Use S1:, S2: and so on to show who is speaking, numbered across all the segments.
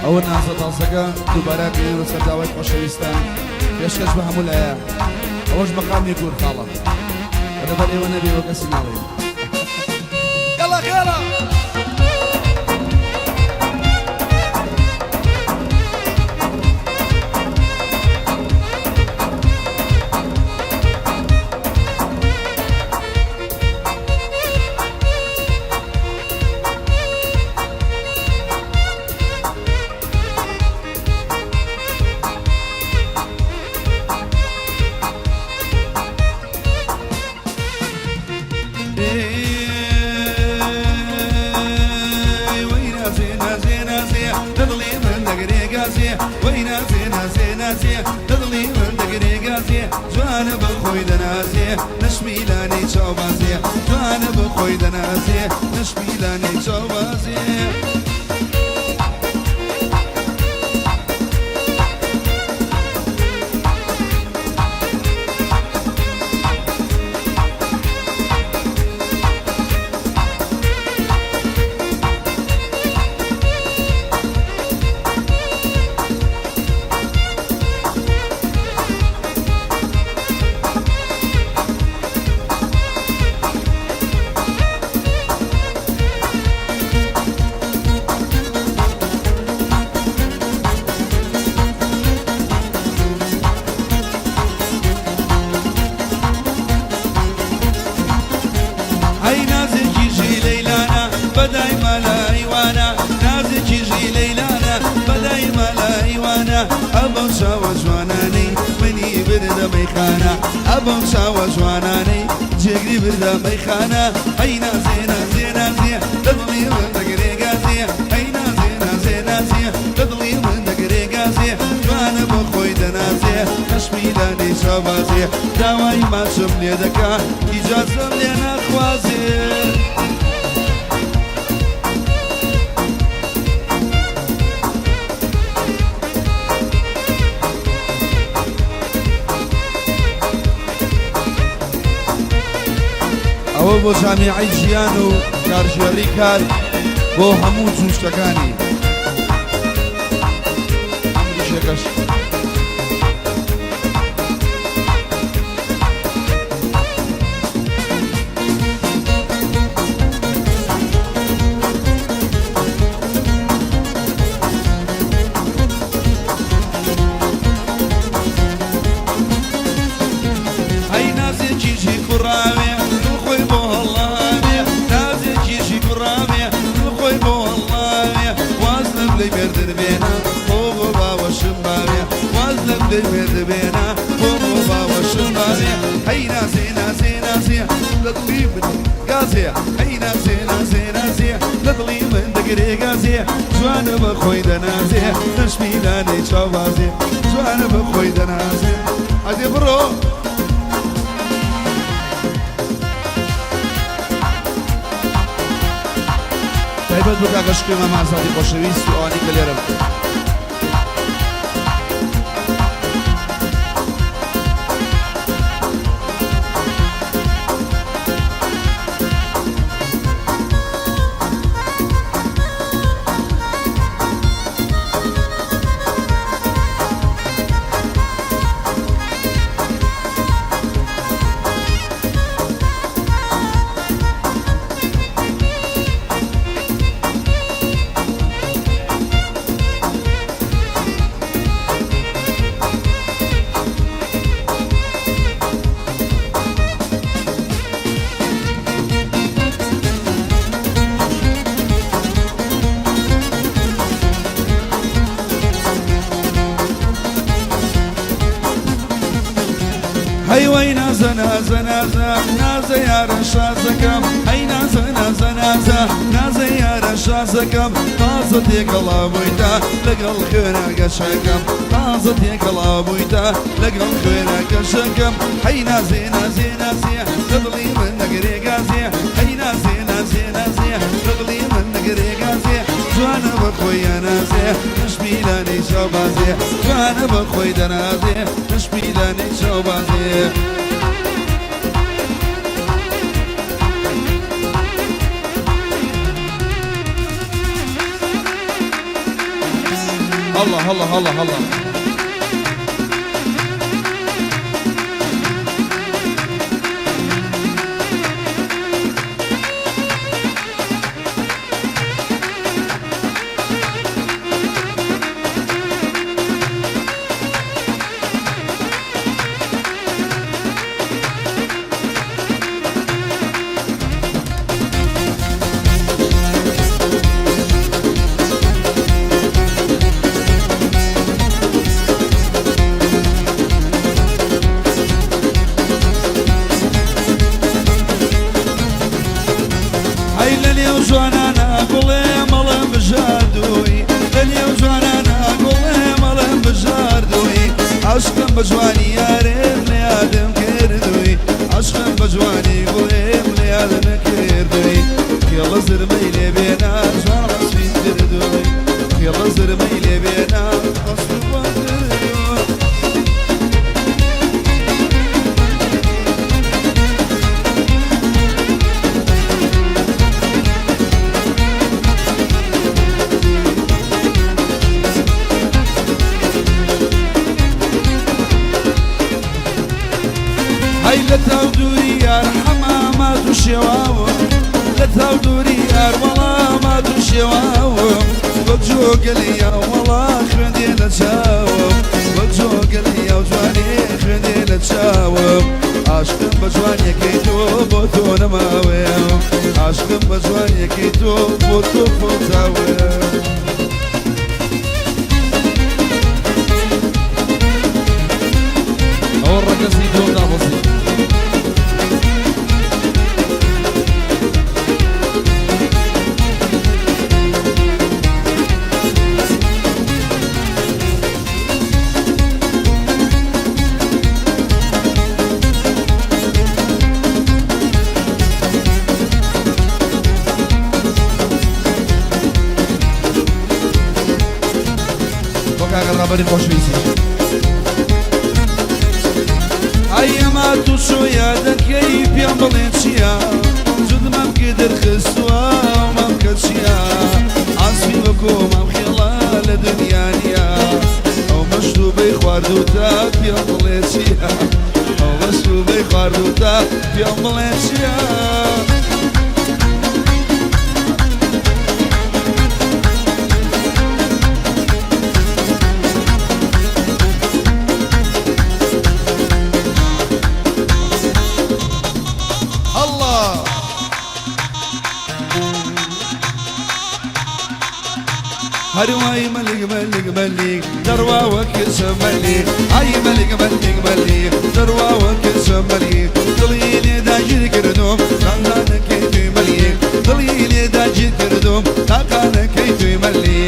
S1: ئەوە نازە تازەکە دووبارە بێنەوە سەر داوای خۆشەویستان پێشکەش بە هەموو لایە ئەوەش مەقامی گور خاڵە لەبەر ئێوە نەبێ وە کەسی ناڵێن یاڵا خێڵە. جوانە بە خۆی دەناسێ نەشمیلانەی چاوبازێ جوانە بە خۆی دەناسێ نەشمیلانەی چاوبازێ. ئەی نازێکی ژی لەیلانە بەدای مالای وانە نازێکی ژی لەیلانە بەدای مالای وانە ئەبەو چاوە جوانانەی منی بردە مەیخانە ئەبەو چاوە جوانانەی جێگری بردە مەیخانە ئەی نازێ نازێ نازێ لە دڵی من دەگرێ گازێ ئەی نازێ نازێ نازێ لە دڵی من دەگرێ گازێ جوانە بۆ خۆی دەنازێ خەشمی لانەی چاوبازێ داوای ماچم لێ دەکا ئیجازەم لێ ناخوازێ. ئەوە بۆ جامیعەی ژیان و کارگێڕی کار بۆ هەموو جووچکەکانی ئەمریشەکەش. ئەی نازێکیشی کوڕاوێ دڵ خۆی بۆ هەڵاوێ نازێکیشی کوڕاوێ دڵ خۆی بۆ هەڵاوێ واز لەم لەی مێردن بێنە بۆ بۆ باوەشم باوێ واز لەم لەی مێردن بێنە بۆ بۆ باوەشم باوێ ئەی نازێ نازێ نازێ لە دڵی من گازێ ئەی نازێ نازێ نازێ لە دڵی من دەگرێ گازێ جوانە بە خۆی دەنازێ نەشمیلانەی چاوبازێ جوانە بە خۆی دەنازێ ئەدێ بڕۆ. تایبەت بۆ کاکە شکری مامە ئازادی خۆشەویست و ئەوانەی کە لێرە بن. هەی وەی نازە نازە نازە نازە یارە شازەکەم هەی نازە نازە نازە نازە یارە شازەکەم تازە تێکەڵا بوویتە لەگەڵ خوێنە گەشەکەم تازە تێکەڵا بوویتە لەگەڵ خوێنە گەشەکەم هەی نازێ نازێ نازێ لە دڵی من دەگرێ گازێ هەی نازێ نازێ نازێ لە دڵی من دەگرێ گازێ جوانە بە خۆی ئەنازێ نەشمیلانەی چاوبازێ جوانە بە خۆی دەنازێ نەشمیلانەی چاوبازێ. هەڵا هەڵا هەڵا. ئەی لە نێو جوانانە گوڵێ مەڵم بژاردووی، لە نێو جوانانە گوڵێ مەڵم بژاردووی، عەشقم بە جوانی یارێم لە یادم کردووی، عەشقم بە جوانی گوڵێم لە یادم کردووی، خێڵە زرمەی لێ بێنا جوان عەسفی کردووی، خێڵە زرمەی لێ بێنا عەسفی کردووی. هەی لە تاو دووری یار حەمامات و شێواوم، لە تاو دووری یار وەڵامات و شێواوم، وەک جۆگەلیە وەڵا خوێندێ لە چاوم، وەک جۆگەلیە و جوانێ خوێندێ لە چاوم، عاشقم بە جوانیەکەی تۆ بۆ تۆ نەماوێم، عاشقم بە جوانیەکەی تۆ بۆ تۆ فەوتاوێم.
S2: ئەوە ڕەگەزی دووەم دابەزی. بۆ کاکە ڕابەری خۆشەویستیش.
S1: ئەی ئەمە تو چۆ یادەکەی پێم بڵێ چییە، جود مەمکە دەرخستووە مەمکە چییە، عاسفی وەکۆ مام خێڵە لە دنیا نییە، ئەو مەشروبەی خواردووتە پێم بڵێ چییە، ئەو مەشروبەی خواردووتە پێم بڵێ چییە.
S2: هەڵا.
S1: هەروای مەلیک مەلیک مەلیک دەڕوا وەک مەلی، ئای مەلیک مەلیک مەلیک دەڕوا وەک مەلی، دڵی لێ داگیر کردوم تاقانەکەی توی مەلی، دڵی لێ داگیر کردوم تاقانەکەی توی مەلی.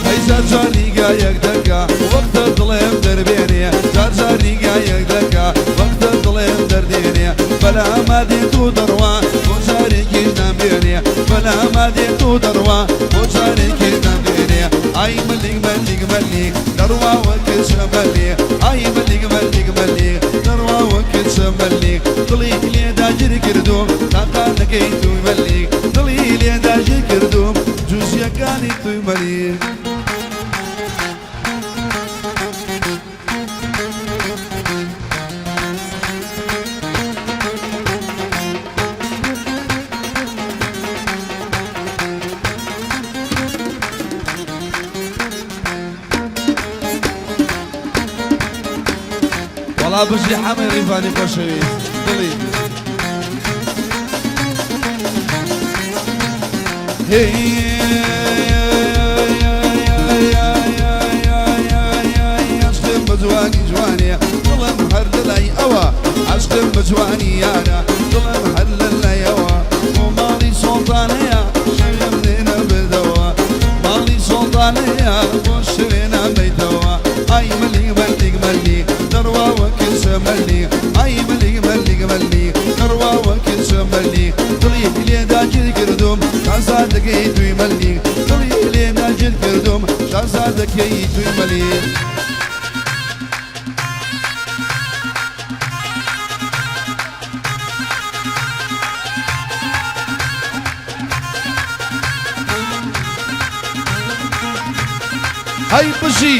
S1: ئەی جار جار نیگایەک دەکا وەختە دڵێم دەربێنێ، جار جار نیگایەک دەکا وەختە دڵێم دەردێنێ، بەلاما دێت و دەڕوا بۆ جارێکیش نامبێنێ، بەلاما دێت و دەڕوا بۆ جارێکیش نامبێنێ. ئای مەلیک مەلیک مەلیک دەڕوا وەک مەلی، ئای مەلیک مەلیک مەلیک دەڕوا وەک مەلیک، دڵی لێ داگیر کردوم تاقانەکەی توی مەلیک، دڵی لێ داگیر کردوم جوزیەکانی توی مەلیک.
S2: وەڵا بژی حەمەی ڕیڤانی خۆشەویست دڵی.
S1: عەشقم بە جوانی جوانێ دڵم هەر لەلای ئەوە، عەشقم بە جوانی یارە دڵم هەر لەلای ئەوە، بۆ ماڵی سوڵتانەیە شەوێم لێ نەبردەوە، ماڵی سوڵتانەیە بۆ شەوێ نابەیتەوە. ئای مەلیک مەلیک مەلیک دەڕوا وەک مەلی، ئای مەلیک مەلیک مەلیک دەڕوا وەک مەلی، دڵی لێ داگیر کردوم شازادەکەی توی مەلی، دڵی لێ داگیر کردوم شازادەکەی توی مەلی.
S2: هەی بژی.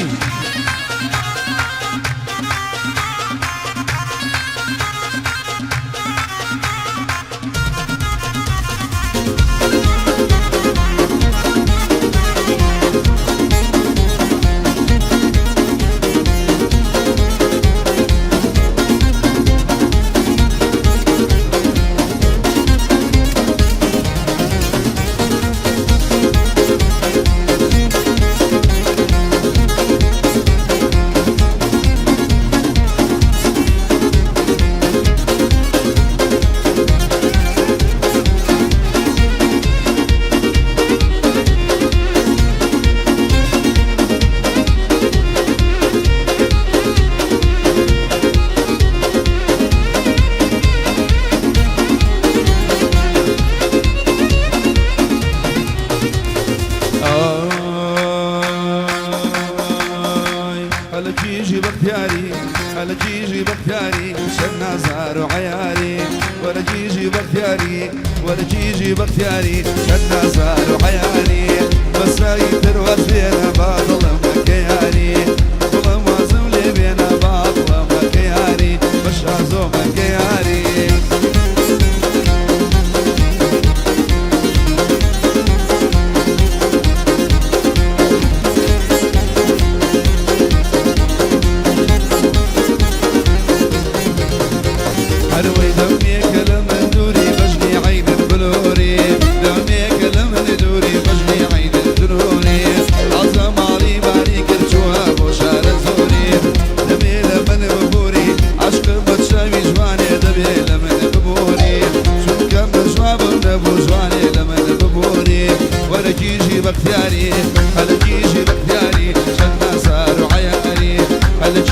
S1: ئای هەلە کیژی بەختیاری هەلە کیژی بەختیاری چەند نازار و عەیاری وەرە کیژی بەختیاری وەرە کیژی بەختیاری چەند نازار و عەیاری بەسای تر واز بێنە با دڵم بکە یاری دڵم وازم لێ بێنە با دڵم بکە یاری بە شازۆ مەکە یاری. هەروەی دەمێکە لە من دووری بەژنی عەینت بلوری دەمێکە لە من دووری بەژنی عەینت دروری تازە ماڵی باری کرد چووە بۆ شارە زۆری دەبێ لە من ببوری عەشقم بە چاوی جوانێ دەبێ لە من ببوری چونکە من جوابم نەبوو جوانێ لە من ببوری وەرە کیژی بەختیاری هەلە کیژی بەختیاری چەند نازار و عەیاری هەلە.